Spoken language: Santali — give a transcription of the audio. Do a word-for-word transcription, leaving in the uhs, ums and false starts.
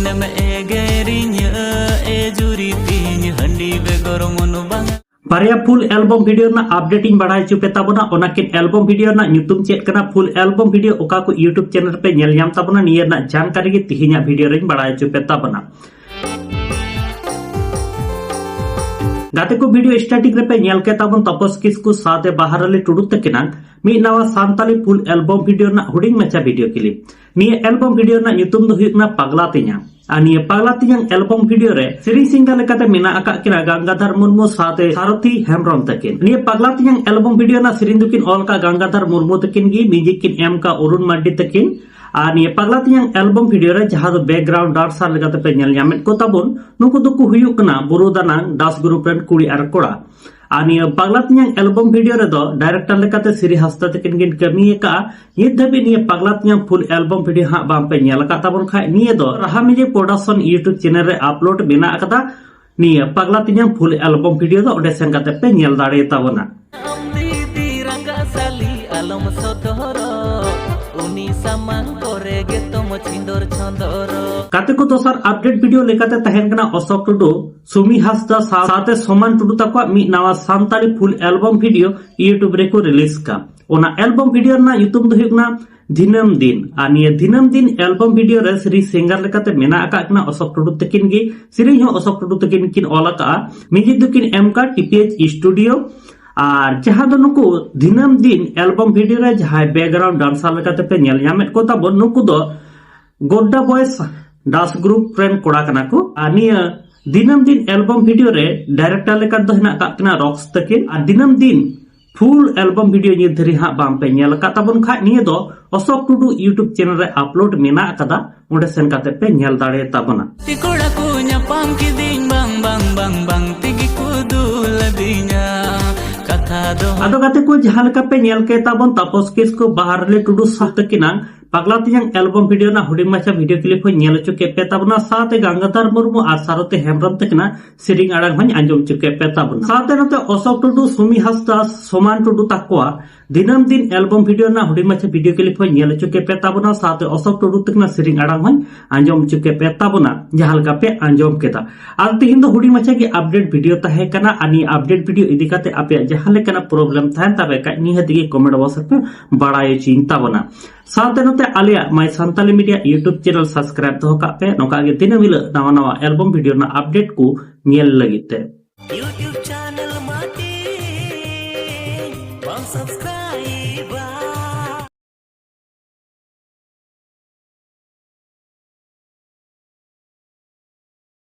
ᱮᱢ ᱮᱜᱮᱨᱤᱧᱟᱹ ᱮ ᱡᱩᱨᱤ ᱛᱤᱧ ᱦᱟᱺᱰᱤ ᱵᱮᱜᱚᱨ ᱢᱚᱱ ᱵᱟᱝ᱾ ᱵᱟᱨᱭᱟ ᱯᱷᱩᱞ ᱮᱞᱵᱚᱢ ᱵᱷᱤᱰᱤᱭᱳ ᱨᱮᱱᱟᱜ ᱟᱯᱰᱮᱴ ᱤᱧ ᱵᱟᱲᱟᱭ ᱦᱚᱪᱚ ᱯᱮ ᱛᱟᱵᱚᱱᱟ᱾ ᱚᱱᱟ ᱠᱤᱱ ᱮᱞᱵᱚᱢ ᱵᱷᱤᱰᱤᱭᱳ ᱨᱮᱱᱟᱜ ᱧᱩᱛᱩᱢ ᱪᱮᱫ ᱠᱟᱱᱟ, ᱯᱷᱩᱞ ᱮᱞᱵᱚᱢ ᱵᱷᱤᱰᱤᱭᱳ ᱚᱠᱟ ᱠᱚ YouTube ᱪᱮᱱᱮᱞ ᱨᱮᱯᱮ ᱧᱮᱞ ᱧᱟᱢ ᱛᱟᱵᱚᱱᱟ, ᱱᱤᱭᱟᱹ ᱨᱮᱱᱟᱜ ᱡᱟᱱᱠᱟᱨᱤ ᱜᱮ ᱛᱤᱦᱤᱧᱟᱜ ᱵᱷᱤᱰᱤᱭᱳ ᱨᱮᱧ ᱵᱟᱲᱟᱭ ᱦᱚᱪᱚ ᱯᱮ ᱛᱟᱵᱚᱱᱟ᱾ ᱜᱟᱛᱮ ᱠᱚ, ᱵᱷᱤᱰᱤᱭᱳ ᱥᱴᱟᱨᱴᱤᱝ ᱨᱮᱯᱮ ᱧᱮᱞ ᱠᱮᱫ ᱛᱟᱵᱚᱱ ᱛᱟᱯᱚᱥ ᱠᱤᱥᱠᱩ ᱥᱟᱶᱛᱮ ᱵᱟᱦᱟᱨᱟᱞᱤ ᱴᱩᱰᱩ ᱛᱟᱹᱠᱤᱱᱟᱜ ᱢᱤᱫ ᱱᱟᱣᱟ ᱥᱟᱱᱛᱟᱲᱤ ᱯᱷᱩᱞ ᱮᱞᱵᱚᱢ ᱵᱷᱤᱰᱤᱭᱳ ᱨᱮᱱᱟᱜ ᱦᱩᱰᱤᱧ ᱢᱟᱪᱷᱟ ᱵᱷᱤᱰᱤᱭᱳ ᱠᱞᱤᱯ᱾ ᱱᱤᱭᱟᱹ ᱮᱞᱵᱚᱢ ᱵᱷᱤᱰᱤᱭᱳ ᱨᱮᱱᱟᱜ ᱧᱩᱛᱩᱢ ᱫᱚ ᱦᱩᱭᱩᱜ ᱠᱟᱱᱟ ᱯᱟᱜᱽᱞᱟ ᱛᱮᱧᱟᱝ᱾ ᱟᱨ ᱱᱤᱭᱟᱹ ᱯᱟᱜᱽᱞᱟ ᱛᱮᱧᱟᱝ ᱮᱞᱵᱚᱢ ᱵᱷᱤᱰᱤᱭᱳ ᱨᱮ ᱥᱮᱨᱮᱧ ᱥᱤᱝᱜᱟᱨ ᱞᱮᱠᱟᱛᱮ ᱢᱮᱱᱟᱜ ᱟᱠᱟᱫ ᱠᱤᱱᱟ ᱜᱟᱝᱜᱟᱫᱷᱟᱨ ᱢᱩᱨᱢᱩ ᱥᱟᱶᱛᱮ ᱥᱟᱨᱚᱛᱷᱤ ᱦᱮᱢᱵᱨᱚᱢ ᱛᱟᱹᱠᱤᱱ᱾ ᱱᱤᱭᱟᱹ ᱯᱟᱜᱽᱞᱟ ᱛᱮᱧᱟᱝ ᱮᱞᱵᱚᱢ ᱵᱷᱤᱰᱤᱭᱳ ᱨᱮᱱᱟᱜ ᱥᱮᱨᱮᱧ ᱫᱚᱠᱤᱱ ᱚᱞ ᱟᱠᱟᱫ ᱜᱟᱝᱜᱟᱫᱷᱟᱨ ᱢᱩᱨᱢᱩ ᱛᱟᱹᱠᱤᱱ ᱜᱮ, ᱢᱤᱣᱡᱤᱠ ᱠᱤᱱ ᱮᱢ ᱟᱠᱟᱫ ᱚᱨᱩᱱ ᱢᱟᱨᱰᱤ ᱛᱟᱹᱠᱤᱱ᱾ ᱟᱨ ᱱᱤᱭᱟᱹ ᱯᱟᱜᱽᱞᱟ ᱛᱮᱧᱟᱝ ᱮᱞᱵᱚᱢ ᱵᱷᱤᱰᱤᱭᱳ ᱨᱮ ᱡᱟᱦᱟᱸ ᱫᱚ ᱵᱮᱠᱜᱨᱟᱣᱩᱱᱰ ᱰᱟᱱᱥᱟᱨ ᱞᱮᱠᱟᱛᱮ ᱯᱮ ᱧᱮᱞ ᱧᱟᱢᱮᱫ ᱠᱚ ᱛᱟᱵᱚᱱ, ᱱᱩᱠᱩ ᱫᱚᱠᱚ ᱦᱩᱭᱩᱜ ᱠᱟᱱᱟ ᱵᱩᱨᱩ ᱫᱟᱱᱟᱝ ᱰᱟᱱᱥ ᱜᱨᱩᱯ ᱨᱮᱱ ᱠᱩᱲᱤ ᱟᱨ ᱠᱚᱲᱟ᱾ ᱟᱨ ᱱᱤᱭᱟᱹ ᱯᱟᱜᱽᱞᱟ ᱛᱮᱧᱟᱝ ᱮᱞᱵᱚᱢ ᱵᱷᱤᱰᱤᱭᱳ ᱨᱮᱫᱚ ᱰᱟᱭᱨᱮᱠᱴᱚᱨ ᱞᱮᱠᱟᱛᱮ ᱥᱨᱤ ᱦᱟᱸᱥᱫᱟ ᱛᱟᱹᱠᱤᱱ ᱠᱤᱱ ᱠᱟᱹᱢᱤ ᱟᱠᱟᱫᱼᱟ᱾ ᱱᱤᱛ ᱫᱷᱟᱹᱵᱤᱡ ᱱᱤᱭᱟᱹ ᱯᱟᱜᱽᱞᱟ ᱛᱮᱧᱟᱝ ᱯᱷᱩᱞ ᱮᱞᱵᱚᱢ ᱵᱷᱤᱰᱤᱭᱳ ᱦᱟᱸᱜ ᱵᱟᱝ ᱯᱮ ᱧᱮᱞ ᱟᱠᱟᱫ ᱛᱟᱵᱚᱱ ᱠᱷᱟᱡ, ᱱᱤᱭᱟᱹ ᱫᱚ ᱨᱟᱦᱟ ᱢᱤᱣᱡᱤᱠ ᱯᱨᱚᱰᱟᱠᱥᱚᱱ YouTube ᱪᱮᱱᱮᱞ ᱨᱮ ᱟᱯᱞᱳᱰ ᱢᱮᱱᱟᱜ ᱟᱠᱟᱫᱟ᱾ ᱱᱤᱭᱟᱹ ᱯᱟᱜᱽᱞᱟ ᱛᱮᱧᱟᱝ ᱯᱷᱩᱞ ᱮᱞᱵᱚᱢ ᱵᱷᱤᱰᱤᱭᱳ ᱫᱚ ᱚᱸᱰᱮ ᱥᱮᱱ ᱠᱟᱛᱮ ᱯᱮ ᱧᱮᱞ ᱫᱟᱲᱮ ᱛᱟᱵᱚᱱᱟ᱾ ᱟᱢ ᱫᱤᱫᱤ ᱨᱟᱸᱜᱟ ᱥᱟᱞᱤ ᱟᱞᱚᱢ ᱥᱚᱫᱚᱨᱚᱜ, ᱩᱱᱤ ᱥᱟᱢᱟᱝ ᱠᱚᱨᱮ ᱜᱮᱛᱚᱢ ᱪᱷᱤᱸᱫᱚᱨ ᱪᱷᱚᱸᱫᱚᱨᱚᱜ᱾ ᱜᱟᱛᱮ ᱠᱚ, ᱫᱚᱥᱟᱨ ᱟᱯᱰᱮᱴ ᱵᱷᱤᱰᱤᱭᱳ ᱞᱮᱠᱟᱛᱮ ᱛᱟᱦᱮᱱ ᱠᱟᱱᱟ ᱚᱥᱳᱠ ᱴᱩᱰᱩ, ᱥᱩᱢᱤ ᱦᱟᱸᱥᱫᱟ ᱥᱟᱶ-, ᱥᱟᱶᱛᱮ ᱥᱳᱢᱟᱱ ᱴᱩᱰᱩ ᱛᱟᱠᱚᱣᱟᱜ ᱢᱤᱫ ᱱᱟᱣᱟ ᱥᱟᱱᱛᱟᱲᱤ ᱯᱷᱩᱞ ᱮᱞᱵᱚᱢ ᱵᱷᱤᱰᱤᱭᱳ YouTube ᱨᱮᱠᱚ ᱨᱤᱞᱤᱡᱽ ᱠᱟᱜ᱾ ᱚᱱᱟ ᱮᱞᱵᱚᱢ ᱵᱷᱤᱰᱤᱭᱳ ᱨᱮᱱᱟᱜ ᱧᱩᱛᱩᱢ ᱫᱚ ᱦᱩᱭᱩᱜ ᱠᱟᱱᱟ ᱫᱤᱱᱟᱹᱢ ᱫᱤᱱ᱾ ᱟᱨ ᱱᱤᱭᱟᱹ ᱫᱤᱱᱟᱹᱢ ᱫᱤᱱ ᱮᱞᱵᱚᱢ ᱵᱷᱤᱰᱤᱭᱳ ᱨᱮ ᱥᱮᱨᱮᱧ ᱥᱤᱝᱜᱟᱨ ᱞᱮᱠᱟᱛᱮ ᱢᱮᱱᱟᱜ ᱟᱠᱟᱫ ᱠᱤᱱᱟ ᱚᱥᱳᱠ ᱴᱩᱰᱩ ᱛᱟᱹᱠᱤᱱ ᱜᱮ᱾ ᱥᱮᱨᱮᱧ ᱦᱚᱸ ᱚᱥᱳᱠ ᱴᱩᱰᱩ ᱛᱟᱹᱠᱤᱱ ᱠᱤᱱ ᱚᱞ ᱟᱠᱟᱫᱼᱟ᱾ ᱢᱤᱣᱡᱤᱠ ᱫᱚᱠᱤᱱ ᱮᱢ ᱟᱠᱟᱫ ᱴᱤ ᱯᱤ ᱮᱭᱤᱪ ᱥᱴᱩᱰᱤᱭᱳ᱾ ᱟᱨ ᱡᱟᱦᱟᱸ ᱫᱚ ᱱᱩᱠᱩ ᱫᱤᱱᱟᱹᱢ ᱫᱤᱱ ᱮᱞᱵᱚᱢ ᱵᱷᱤᱰᱤᱭᱳ ᱨᱮ ᱡᱟᱦᱟᱸᱭ ᱵᱮᱠᱜᱨᱟᱣᱩᱱᱰ ᱰᱟᱱᱥᱟᱨ ᱞᱮᱠᱟᱛᱮ ᱯᱮ ᱧᱮᱞ ᱧᱟᱢᱮᱫ ᱠᱚ ᱛᱟᱵᱚᱱ, ᱱᱩᱠᱩ ᱫᱚ ᱜᱳᱰᱰᱟ ᱵᱚᱭᱮᱥ ᱰᱟᱱᱥ ᱜᱨᱩᱯ ᱨᱮᱱ ᱠᱚᱲᱟ ᱠᱟᱱᱟ ᱠᱚ᱾ ᱟᱨ ᱱᱤᱭᱟᱹ ᱫᱤᱱᱟᱹᱢ ᱫᱤᱱ ᱮᱞᱵᱚᱢ ᱵᱷᱤᱰᱤᱭᱳ ᱨᱮ ᱰᱟᱭᱨᱮᱠᱴᱚᱨ ᱞᱮᱠᱟ ᱫᱚ ᱦᱮᱱᱟᱜ ᱟᱠᱟᱫ ᱠᱤᱱᱟ ᱨᱚᱠᱥ ᱛᱟᱹᱠᱤᱱ᱾ ᱟᱨ ᱫᱤᱱᱟᱹᱢ ᱫᱤᱱ ᱯᱷᱩᱞ ᱮᱞᱵᱚᱢ ᱵᱷᱤᱰᱤᱭᱳ ᱱᱤᱛ ᱫᱷᱟᱹᱨᱤᱡ ᱦᱟᱸᱜ ᱵᱟᱝ ᱯᱮ ᱧᱮᱞ ᱟᱠᱟᱫ ᱛᱟᱵᱚᱱ ᱠᱷᱟᱡ, ᱱᱤᱭᱟᱹ ᱫᱚ ᱚᱥᱳᱠ ᱴᱩᱰᱩ YouTube ᱪᱮᱱᱮᱞ ᱨᱮ ᱟᱯᱞᱳᱰ ᱢᱮᱱᱟᱜ ᱟᱠᱟᱫᱟ, ᱚᱸᱰᱮ ᱥᱮᱱ ᱠᱟᱛᱮ ᱯᱮ ᱧᱮᱞ ᱫᱟᱲᱮ ᱛᱟᱵᱚᱱᱟ᱾ ᱛᱤ ᱠᱚᱲᱟ ᱠᱚ ᱧᱟᱯᱟᱢ ᱠᱤᱫᱤᱧ ᱵᱟᱝ ᱵᱟᱝ ᱵᱟᱝ ᱵᱟᱝ ᱛᱮᱜᱮ ᱠᱚ ᱫᱩᱞ ᱟᱹᱫᱤᱧᱟ᱾ ᱠᱟᱛᱷᱟ ᱫᱚ ᱟᱫᱚ ᱜᱟᱛᱮ ᱠᱚ, ᱡᱟᱦᱟᱸ ᱞᱮᱠᱟ ᱯᱮ ᱧᱮᱞ ᱠᱮᱫ ᱛᱟᱵᱚᱱ ᱛᱟᱯᱚᱥ ᱠᱤᱥᱠᱩ ᱵᱟᱦᱟᱨᱟᱞᱤ ᱴᱩᱰᱩ ᱥᱟᱶ ᱛᱟᱹᱠᱤᱱᱟᱜ ᱯᱟᱜᱽᱞᱟ ᱛᱮᱧᱟᱝ ᱮᱞᱵᱚᱢ ᱵᱷᱤᱰᱤᱭᱳ ᱨᱮᱱᱟᱜ ᱦᱩᱰᱤᱧ ᱢᱟᱪᱷᱟ ᱵᱷᱤᱰᱤᱭᱳ ᱠᱞᱤᱯ ᱦᱚᱸᱧ ᱧᱮᱞ ᱦᱚᱪᱚ ᱠᱮᱫ ᱯᱮ ᱛᱟᱵᱚᱱᱟ, ᱥᱟᱶᱛᱮ ᱜᱟᱝᱜᱟᱫᱷᱟᱨ ᱢᱩᱨᱢᱩ ᱟᱨ ᱥᱟᱨᱚᱛᱤ ᱦᱮᱢᱵᱨᱚᱢ ᱛᱟᱹᱠᱤᱱᱟᱜ ᱥᱮᱨᱮᱧ ᱟᱲᱟᱝ ᱦᱚᱸᱧ ᱟᱸᱡᱚᱢ ᱦᱚᱪᱚ ᱠᱮᱫ ᱯᱮ ᱛᱟᱵᱚᱱᱟ᱾ ᱥᱟᱶᱛᱮ ᱱᱚᱛᱮ ᱚᱥᱳᱠ ᱴᱩᱰᱩ, ᱥᱩᱢᱤ ᱦᱟᱸᱥᱫᱟ, ᱥᱳᱢᱟᱱ ᱴᱩᱰᱩ ᱛᱟᱠᱚᱣᱟᱜ ᱫᱤᱱᱟᱹᱢ ᱫᱤᱱ ᱮᱞᱵᱚᱢ ᱵᱷᱤᱰᱤᱭᱳ ᱨᱮᱱᱟᱜ ᱦᱩᱰᱤᱧ ᱢᱟᱪᱷᱟ ᱵᱷᱤᱰᱤᱭᱳ ᱠᱞᱤᱯ ᱦᱚᱸᱧ ᱧᱮᱞ ᱦᱚᱪᱚ ᱠᱮᱫ ᱯᱮ ᱛᱟᱵᱚᱱᱟ, ᱥᱟᱶᱛᱮ ᱚᱥᱳᱠ ᱴᱩᱰᱩ ᱛᱟᱹᱠᱤᱱᱟᱜ ᱥᱮᱨᱮᱧ ᱟᱲᱟᱝ ᱦᱚᱸᱧ ᱟᱸᱡᱚᱢ ᱦᱚᱪᱚ ᱠᱮᱫ ᱯᱮ ᱛᱟᱵᱚᱱᱟ, ᱡᱟᱦᱟᱸ ᱞᱮᱠᱟ ᱯᱮ ᱟᱸᱡᱚᱢ ᱠᱮᱫᱟ᱾ ᱟᱨ ᱛᱤᱦᱤᱧ ᱫᱚ ᱦᱩᱰᱤᱧ ᱢᱟᱪᱷᱟ ᱜᱮ ᱟᱯᱰᱮᱴ ᱵᱷᱤᱰᱤᱭᱳ ᱛᱟᱦᱮᱸ ᱠᱟᱱᱟ᱾ ᱟᱨ ᱱᱤᱭᱟᱹ ᱟᱯᱰᱮᱴ ᱵᱷᱤᱰᱤᱭᱳ ᱤᱫᱤ ᱠᱟᱛᱮ ᱟᱯᱮᱭᱟᱜ ᱡᱟᱦᱟᱸ ᱞᱮᱠᱟᱱᱟᱜ ᱯᱨᱚᱵᱞᱮᱢ ᱛᱟᱦᱮᱱ ᱛᱟᱯᱮ ᱠᱷᱟᱡ, ᱱᱤᱦᱟᱹᱛ ᱜᱮ ᱠᱚᱢᱮᱱᱴ ᱵᱚᱠᱥ ᱨᱮᱯᱮ ᱵᱟᱲᱟᱭ ᱦᱚᱪᱚᱧ ᱛᱟᱵᱚᱱᱟ᱾ ᱥᱟᱶᱛᱮ ᱱᱚᱛᱮ ᱟᱞᱮᱭᱟᱜ My Santali Media YouTube channel subscribe ᱫᱚᱦᱚ ᱠᱟᱜ ᱯᱮ, ᱱᱚᱝᱠᱟ ᱜᱮ ᱫᱤᱱᱟᱹᱢ ᱦᱤᱞᱳᱜ ᱱᱟᱣᱟ ᱱᱟᱣᱟ ᱮᱞᱵᱚᱢ ᱵᱷᱤᱰᱤᱭᱳ ᱨᱮᱱᱟᱜ ᱟᱯᱰᱮᱴ ᱠᱚ ᱧᱮᱞ ᱞᱟᱹᱜᱤᱫ ᱛᱮ᱾ YouTube